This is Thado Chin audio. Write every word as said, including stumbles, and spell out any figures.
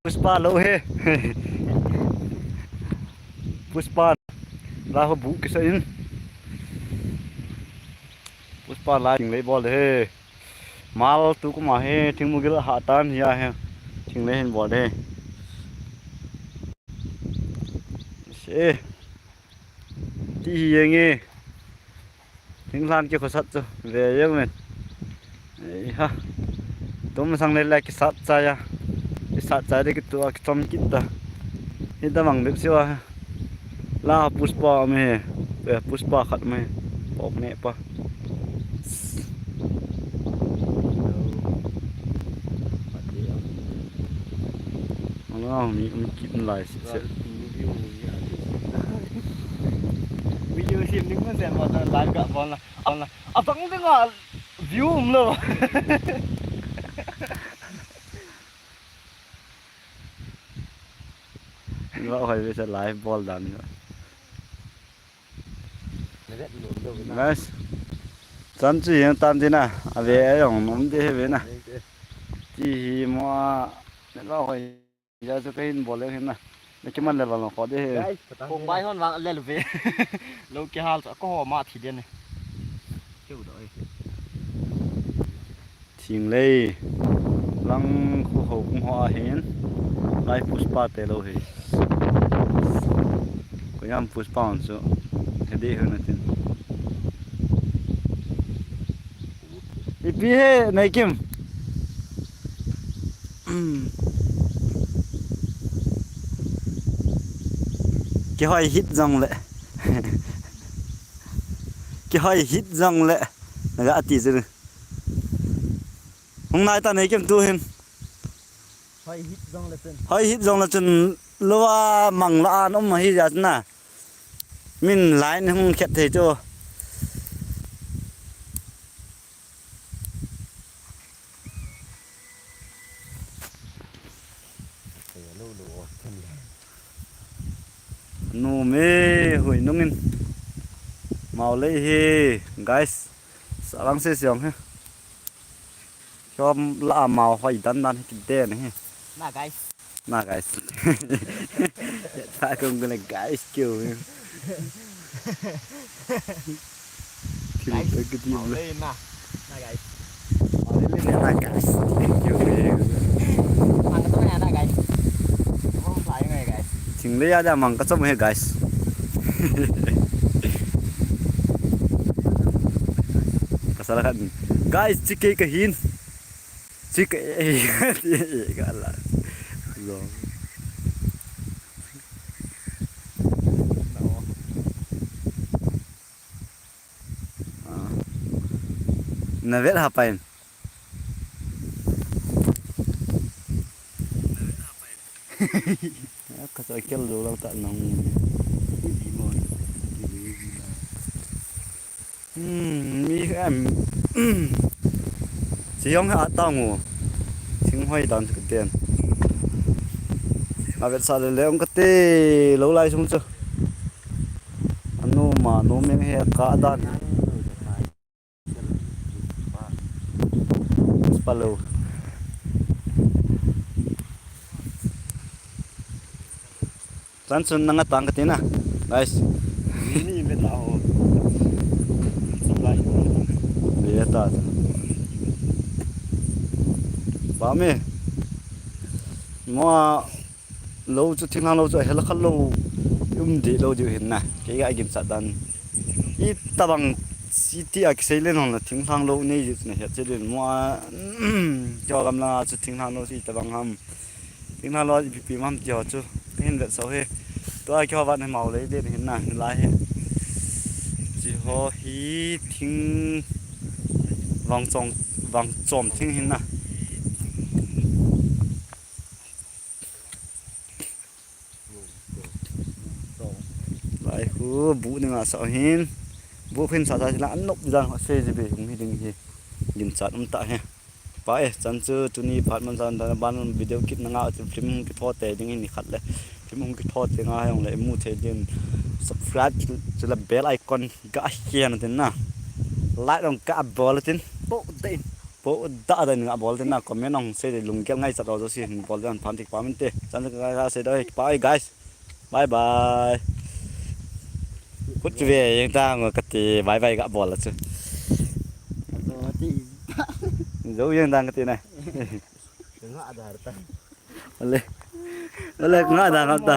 Pushpa lou hi. Pushpa la ho bu kisa in. Pushpa la thinglei bol hi. Mal tu kuma hi thingmugil ha tan hi a hi. Thinglei hin bol hi. Se. Ti hi yeng e. Thinglhang kikhosat chu ve jeng uvin. Ei ha. Tum sang le le kisat chai a. Kisat chai de kitu a kichom kit ta. Hi ta mang bep siwa. La Pushpa me. Ve Pushpa khat me. Pok ne pa. Ala mi um kit lai si se. Video sim ding ma sen ma ta live ga bol na. Bol na. Abang ding a view um lo. Lo hoi ve sa live bol dan. Guys, chan chu jeng tan tina, ave a jong nom de he ve na. Ti hi mo a, ne lo hoi ja chu kahin bol le hin na. Ne kiman le lo kho de he. Guys, kong bai hon vang le ve. Lo kihal chu ko ho ma thi de ne. Keu do e. Thinglei lang khu ho kung ho ahin lai Pushpa te lo hi. Koiam Pushpa on chu hedi hon atin. Ipi he Neikim. Kihoi hit jong le. Kihoi hit jong le. Naga ati chu. Hung nai ta Neikim tu hin. Hoi hit jong le chun. Hoi hit jong le chun lou a mang la an um hi ja na. Min line hung khet thei chu. Nu me hui nungin. Mau lei hi guys. Salang se siang hi. Chom la mau hoi dan dan hi kiden hi. Na guys. Na guys. Ta kong gonna guys kiu. Thil guys, ka ti mau le. Lei na. Na guys. Mau le le na guys. Kiu. Mang ka to na guys. Mo fly ngai guys. Thinglei a da mang ka chom he guys. Ka sala khan. Guys, chike ka hin. Chike ka la. Lo. Ah. Na vet ha pain. Ka sa kel do lang ta nang. Hmm, mi em. Chiong ha ta ngo. Thing hoi dan ka ten. A vet sa le le ong ka te lo lai sung chu. Anu ma nu meng he ka dan. Palo. Chan chun nanga tang ka tina, guys. Ni ve ta ho. Supply ko. Ve ta. Ba me. Mo a lou chu thinglhang lou chu a hel khat lou um di lou diu hin na. Kei ga ginchat dan. I tabang city a kisei le nong la thinglhang lou nei diu chu na het che din mo a. Kio gam la chu thinglhang lou chu i tabang ham. Thinglhang lou ipi pi mam kio chu. Ka hin vet sau he. Tua kio van he mau lei den hin na, hin lai he. Chi ho hi thing vang chong, vang chom thing hin na. Lai khu bu ni nga sa hin. Bu khin sa sa la an nop jan ho se ji be hung hi ding hi. Ginchat um ta he. Pa e, chan chu tuni phat man jan dan ban video kit na nga chu film hung kitho te ding ni khat le. Film hung kitho te nga jong le mu thei din subscribe chu la bell icon ga hian tin na. Like dong ga bol tin. Po te. Poda da ning a bol den na comment ong sei de lunggel ngaichat ho jouse hin bol den phan tik pa min te. Chan ka ka sei doi pa oi guys. Bye bye. Kut chu ve yeng ta ngo kati bye bye ka bol chu. Zo yeng ta kati na. Nga adar ta. Ole. Ole nga da ngap ta.